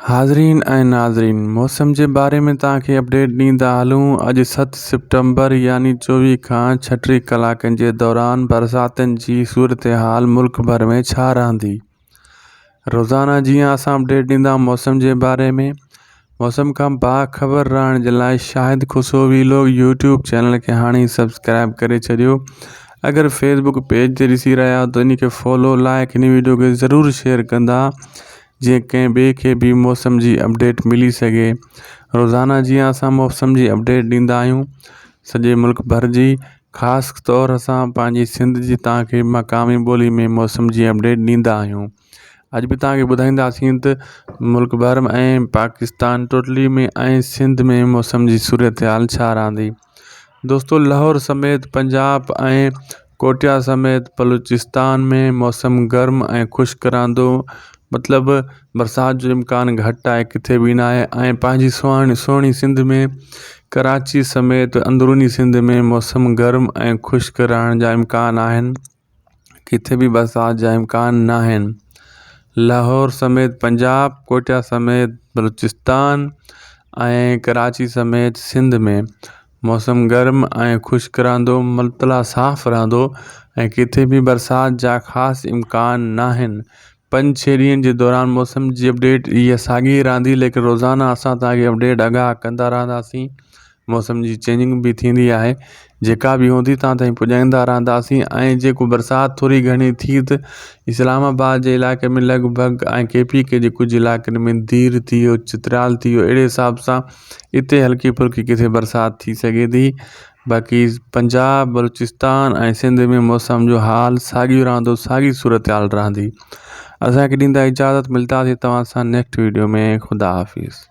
حاضرين ۽ ناظرين موسم جي باري ۾ توهان کي اپڊيٽ ڏيندا هلون اڄ ست سيپٽمبر يعني 24 کان 36 ڪلاڪن جي دوران برساتن جي صورتحال ملڪ ڀر ۾ ڇا رهندي روزانه جيئن اسان اپڊيٽ ڏيندا موسم جي باري ۾ موسم کان باخبر رهڻ جي لاء شاهد خسرو ويلوگ يوٽيوب چينل کي هاڻي سبسڪرائب ڪري ڇڏيو اگر فيسبوڪ پيج تي ڏسي رهيا آهيو ته ان کي فالو لائڪ هن ويڊيو کي ضرور شيئر ڪندا جيئن ڪنهن ٻئي کي به موسم جي اپڊيٽ ملي سگهي روزانه جيئن اسان موسم جي اپڊيٽ ڏيندا آهيون سڄي ملڪ ڀر جي خاص طور اسان پنهنجي سنڌ جي توهان کي مقامي ٻولي ۾ موسم جي اپڊيٽ ڏيندا آهيون اڄ به توهان کي ٻڌائينداسين ته ملڪ ڀر ۽ پاڪستان ٽوٽلي ۾ ۽ سنڌ ۾ موسم جي صورتحال ڇا رهندي دوستو لاهور سميت پنجاب ۽ ڪوئٽيا سميت بلوچستان ۾ موسم گرم ۽ خشڪ رهندو مطلب برسات جو امڪان گهٽ آهي ڪٿي به ناهي ۽ پنهنجي سهڻي سهڻي سنڌ ۾ ڪراچي سميت اندروني سنڌ ۾ موسم گرم ۽ خشڪ رهڻ جا امڪان آهن ڪٿي به برسات جا امڪان ناهن لاهور سميت پنجاب ڪوئٽيا سميت بلوچستان ۽ ڪراچي سميت سنڌ ۾ موسم گرم ۽ خشڪ رهندو مطلع صاف رهندو ۽ ڪٿي به برسات جا خاص امڪان ناهن پنج ڇهه ڏينهن جي دوران موسم جي اپڊيٽ اها ساڳي ئي رهندي ليڪن روزانه اسان توهان کي اپڊيٽ آگاهه ڪندا رهنداسين موسم جي چينجنگ به ٿيندي آهي جيڪا به هوندي توهان تائين پڄائيندا رهنداسين ۽ جيڪو برسات ٿوري گهڻي ٿي ته اسلام آباد جي علائقي ۾ لڳ ڀڳ ۽ ڪي پي ڪي جي ڪجهه علائقن ۾ دير ٿي ويو چترال ٿي ويو اهڙي حساب سان اتي هلڪي ڦلڪي ڪٿي برسات ٿي سگهي ٿي باقي پنجاب بلوچستان ۽ سنڌ ۾ موسم جو حال ساڳيو رهندو ساڳي صورتحال رهندي اسان کي ڏيندا اجازت ملداسي توهان سان نيڪسٽ ويڊيو ۾ خدا حافظ.